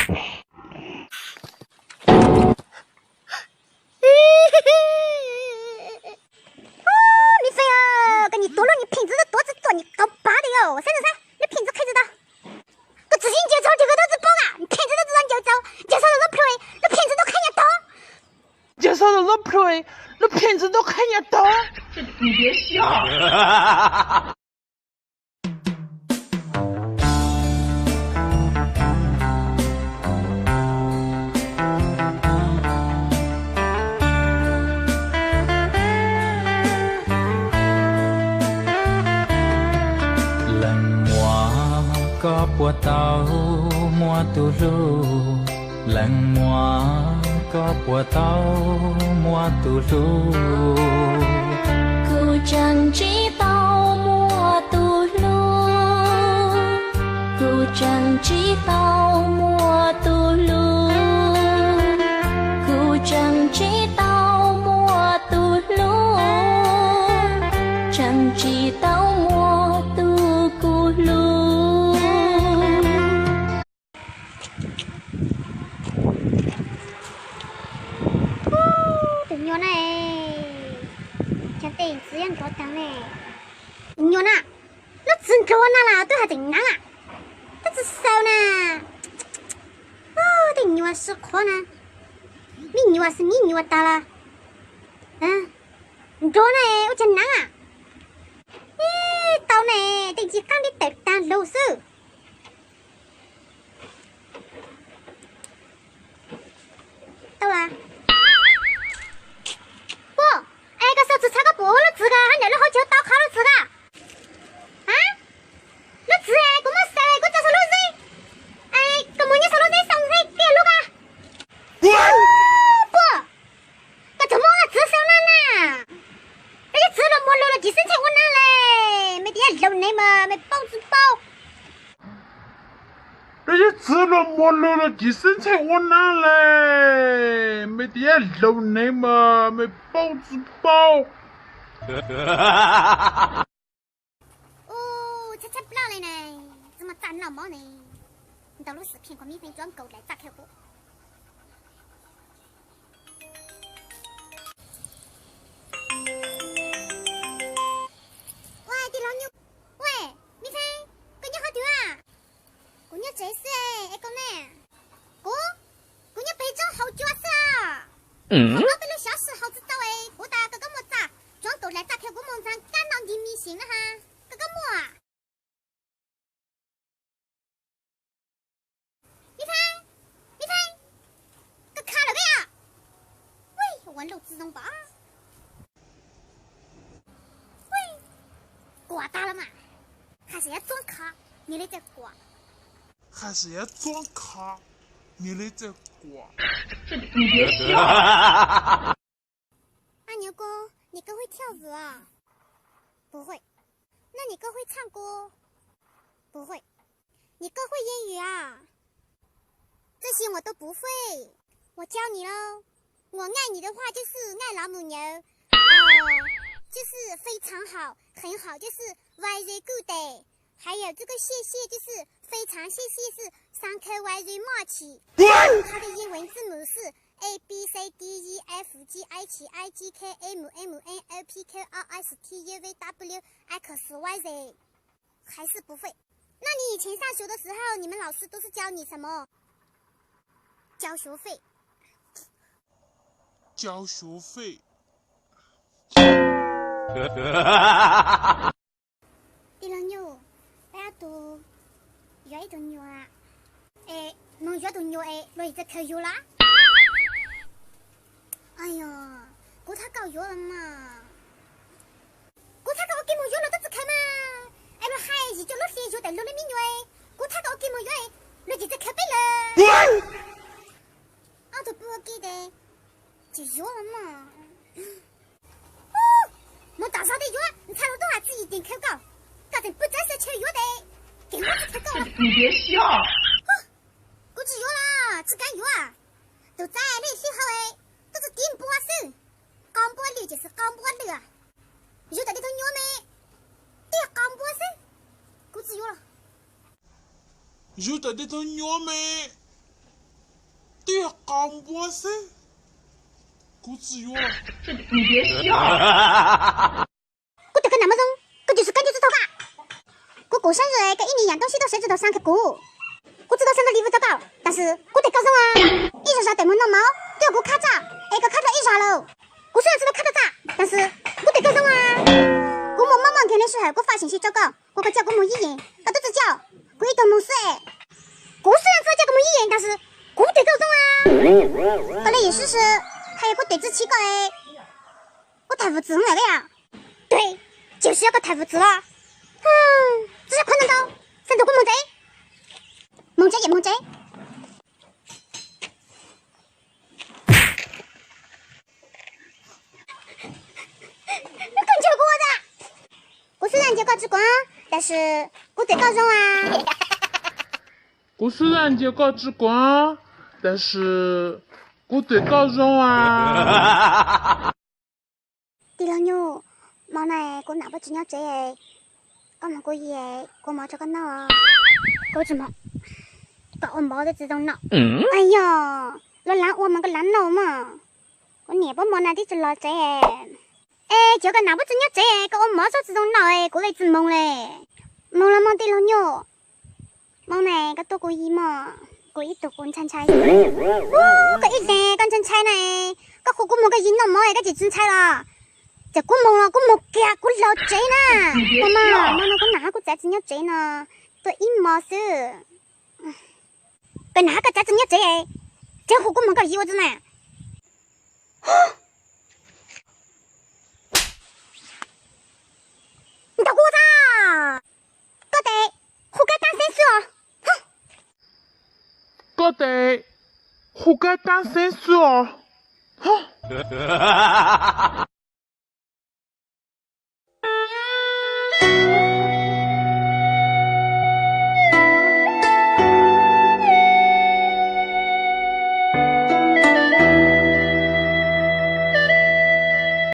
Me Feej, koj niag tuag luaj, niag pheej txwv tuag txwv tuag niag qau pav tiag yom, saib ntawd saib, lub pheej txwv qhib txwv tau. Koj tsis sib ncaws txog ces koj twb tsis paub na, pheej txwv txwv ncaws txog, ncaws txog tus tub plhu, lub pheej txwv tub qhib nyias tog. Ncaws txog tus tub plhu, lub pheej txwv tub qhib nyias tog. Leej muam, koj puas tau muaj tus hlub? Leej muam, koj puas tau muaj tus hlub? Kuv tseem tsis tau muaj tus hlub, kuv tseem tsis tau muaj tus hlub, kuv tseem tsis tau muaj tus hlub, tseem tsis tau muaj tus kuv hlub. Tus nyuam na, cov tes txwv yeej nrov tag ne. Tus nyuam na, lub txwv nrov na las twb hais tseem neeb, twb tsis xaus na. Tej nyuam sib qhuav na, me nyuam xwb me nyuam tag las. Nrov na, ua cas neeb? Ib tau ne, tej nci qab neb tawm tag lug xwb. Tau las. Puag, es koj xav txwv txhav koj puas ua lub txwv koj hab ntawm lub hauv caug tau qhov lub txwv koj? A, lub txwv kuv muab xaws kuv tso saum lub zeb, koj mus nyob saum lub zeb xoo xeb tiag lub koj. Puag, koj txawm muab lub txwv xaws na na. Koj yeej txwv luag muag lug los tsis xeeb txheej ua neeb le. Mej tias yog laus neeg mas mej paub tsis paub. Koj yeej txwv luag muag lug los tsis xeeb txheej ua neeb le. Mej tias yog laus neeg mas mej paub tsis paub. Ub, tshab tshab plaub li ne, tsis muaj txaj noj mov ne. Ntau lub sim pheej kom Mib Feej tso nkaus dlais txaj kheej kuv. Ua tij laug Nyuj, ua, Mib Feej, koj nyob qhov twg a? Kuv nyob tsev xwb es koj ne? Kuv, kuv nyob pem tsob hauv cua xwb os. Hauv no peb lub xyov xwb haus tsis tau es kuv tas koj koj muaj txaj tso nkaus dlais txaj kheej kuv mus ntxeev kab noj ncig mis sim na ha. Koj koj muaj. Mib Feej, Mib Feej, koj khav lawm peb os. Ua luj txwv zoo npaum. Kuam tag los mas. Hais xyov yuav txuab khav, niag li txawj kuam. Hais xyov yuav txuab khav, niag li txawj kuam. 阿牛哥，你更会跳舞啊？不会。那你更会唱歌？不会。你更会英语啊？这些我都不会。我教你喽。我爱你的话就是爱老母牛，呃，就是非常好，很好，就是 very good。还有这个谢谢就是非常谢谢是 thank you very much。它的英文字母是 A B C D E F G H I J K M N O P Q R S T U V W X Y Z。还是不会。那你以前上学的时候，你们老师都是教你什么？交学费。交学费。 Tij laug Nyuj, peb ob tug yuav ib tug nyuam es, moog yuav tus nyuam es luag tsis txawj khaws yuav los? Ayo, kuv thab koj yuav los mas. Kuv thab koj ua ke moog yuav luag twb txawj khaws mas. Es luag hais zim cuag lub hli yuav tawm luag lub me nyuam, kuv thab koj ua ke moog yuav luag tsis txawj khaws peb lawm. Ob tug pw ua ke tes tsis yuav los mas. Moog tom zog tej yuav, ntxhais los tub has txij yim ceem khaws koj, koj tseem pw txawv xyaw chaw yuav tes, kev muab tsis khaws koj. Kuv tsis yuav los tsis kaav yuav. Tus txaij lwj sib haum, tub txuj kev npua xwb, qau npua lwj ces xwb qau npua lwj. Yuav tawm tej tug nyuam me, tej qau npua xwb. Kuv tsis yuav los. Yuav tawm tej tug nyuam me, Twb yog qau npua xwb, kuv tsis yuav. Kuv twb koj nam muaj zoo, koj tsis sib koj ncu tsis tau ka. Kuv kuv sab ze koj ib niag yam toob sib tau sawv tsis tau xaa kag kuv. Kuv tsis tau xaa tau li vwj tau kaum, tab sis kuv twb koj zoo a. Ib zag zag tes mus noj mov twb yog kuv khab tsa, es koj khab dua ib zag lawm. Kuv xub tsis tau khab tau tsa, tab sis kuv twb koj zoo a. Kuv mus mob mob nrhiav nej sij hawm kuv faj seem sib tso koj, kuv koj coj kuv mus yib yees koj twb tsis coj, kuv ib tug mus xwb. Kuv xub tsis tau coj kuv mus yib yees tab sis kuv twb koj zoo a. Koj li yim sib sib, hais yog kuv twb tsis txhib koj, kuv tham vwm txwv lawm yom. Twb, tsis yog koj tham vwm txwv los. Tsis yog qhov ntau ntau, xav nrog kuv mus tsev. Mus tsev ces mus tsev. Koj nco kuv ua tas. Kuv xub zaj nco koj tsis kuav, tab sis kuv twb koj zoo a. Kuv xub zaj nco koj tsis kuav, tab sis kuv twb koj zoo a. Tij laug Nyuj, hmo no kuv nam puas tsis nyob tsev, koj mus kuv yim kuv ua mov rau koj noj. Kuv tsis mus, koj ua mov twb tsis zoo noj. Yog, los lav ua mas koj lav noj mog. Kuv niam puas hmo no twb tsis los tsev. Es cov koj nam puas tsis nyob tsev, koj ua mov tsis zoo noj, kuv li tsis mus li. Mus los mus tij laug Nyuj. Hmo no koj tuaj kuv yim mog, kuv ib tug kuv ntshai ntshai. Koj ib leeg koj ntshai ntshai na, koj hu kuv mus koj yim noj mov koj tsis tsis ntshai los? Ces kuv mus los kuv mus kiag kuv los tsev na. Ua mog, hmo no kuv nam hab kuv txiv tsis nyob tsev no, tuaj ib hmos xwb. Koj nam hab koj txiv tsis nyob tsev, tsev hu kuv mus koj yim ua tsi na. Ntaus kuv ua tsi? Koj tes hu kab tab xeeb xwb os. Koj tes hu kab tab xeeb xwb os.